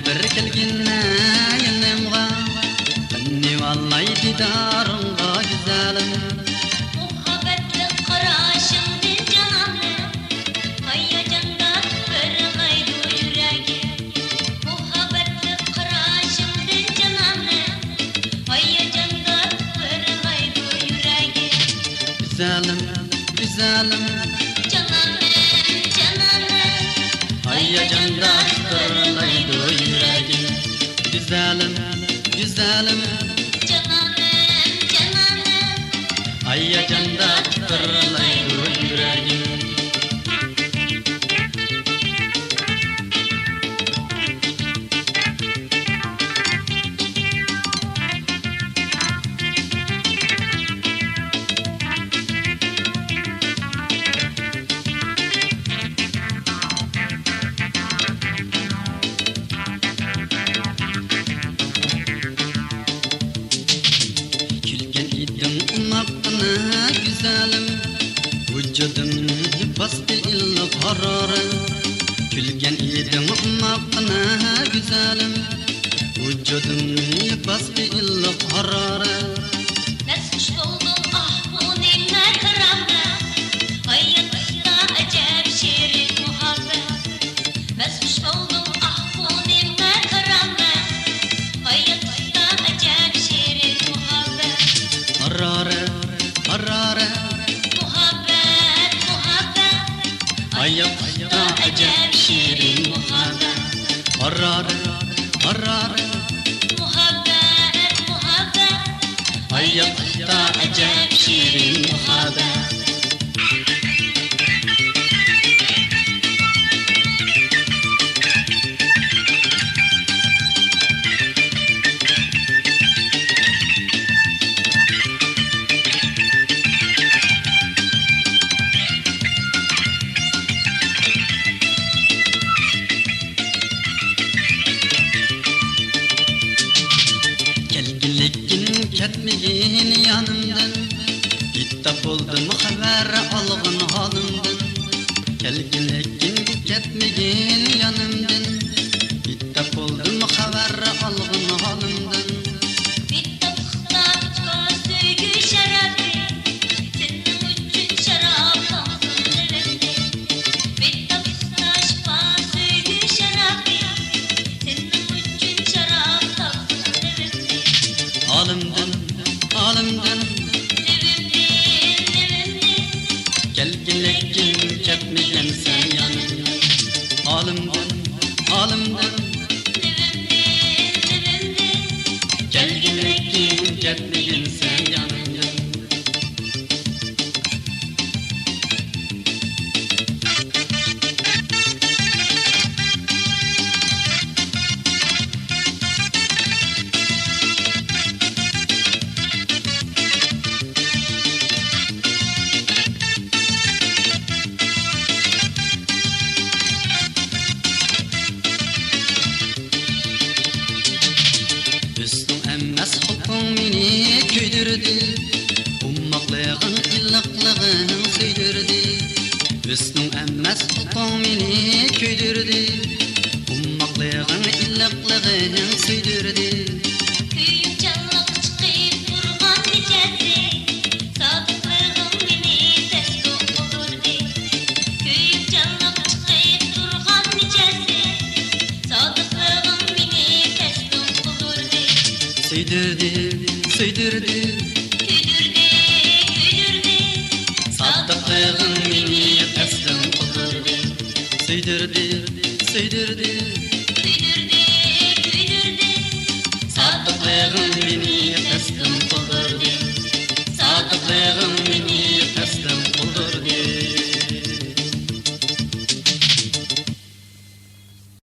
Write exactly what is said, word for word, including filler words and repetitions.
بىر كەلگىنە يېنىمغا، قېنى ئالاي دىدارىڭغا گۈزەلىم. مۇھەببەتلىك قاراشىڭدىن جاناننى، ھاياجاندا پىرىلدايدۇ يۈرەكىم. مۇھەببەتلىك قاراشىڭدىن جاناننى، ھاياجاندا پىرىلدايدۇ يۈرەكىم. گۈزەلىم، گۈزەلىم. جانانىم، جانانىم. ھاياجاندا پىرىلدايدۇ يۈرەكىم. گۈزەلىم، گۈزەلىم. جانانىم، جانانىم. ھاياجاندا پىرىلدايدۇ يۈرەكىم. كۈلگەن ئىدىڭ ئۇنداققىنا گۈزەلىم، ۋۇجۇدۇمنى باستى ئىللىق ھارارەت. كۈلگەن ئىدىڭ ئۇنداققىنا گۈزەلىم، ۋۇجۇدۇمنى باستى ئىللىق ھارارەت. مەستخۇش بولدۇم، ئاھ، بۇ نېمە كارامەت، ھاياتلىقتا ئەجەب شېرىن مۇھەببەت. مەستخۇش بولدۇم، ئاھ، بۇ نېمە كارامەت، ھاياتلىقتا ئەجەب شېرىن مۇھەببەت. ھارارەت، ھارارەت. مۇھەببەت، مۇھەببەت. ھاياتلىقتا ئەجەب شېرىن مۇھەببەت. ھارارەت، ھارارەت. مۇھەببەت، مۇھەببەت. ھاياتلىقتا ئەجەب شېرىن مۇھەببەت. كەلگىن لېكىن كەتمىگىن يانىمدىن، بىتاپ بولدۇم خەۋەر ئالغىن ھالىمدىن. كەلگىن لېكىن كەتمىگىن يانىمدىن، بىتاپ بولدۇم خەۋەر ئالغىن ھالىمدىن. بىتاپلىقتا ئۇچقان سۆيگۈ شارابى، سېنىڭ ئۈچۈن شارابلاندىم لېۋىمنى. بىتاپلىقتا ئۇچقان سۆيگۈ شارابى، سېنىڭ ئۈچۈن شارابلاندىم لېۋىمنى. ھالىمدىن، ھالىمدىن. لېۋىمدىن، لېۋىمدىن. كەلگىن لېكىن كەتمىگىن سەن يانىمدىن. ھالىمدىن، ھالىمدىن. لېۋىمدىن، لېۋىمدىن. كەلگىن لېكىن كەتمىگىن سەن يانىمدىن. ھۆسنۈڭ ئەمەس خۇلقۇڭ مېنى كۆيدۈردى، ئوماقلىقىڭ، ئىللىقلىقىڭ سۆيدۈردى. ھۆسنۈڭ ئەمەس خۇلقۇڭ مېنى كۆيدۈردى، ئوماقلىقىڭ، ئىللىقلىقىڭ سۆيدۈردى. كۆيۈمچانلىق چىقىپ تۇرغان نىجەسى، سادىقلىقىڭ مېنى تەسلىم قىلدۇردى. كۆيۈمچانلىق چىقىپ تۇرغان نىجەسى، سادىقلىقىڭ مېنى تەسلىم قىلدۇردى. سۆيدۈردى، سۆيدۈردى. كۆيدۈردى، كۆيدۈردى. سادىقلىقىڭ مېنى تەسلىم قىلدۇردى. سۆيدۈردى، سۆيدۈردى. كۆيدۈردى.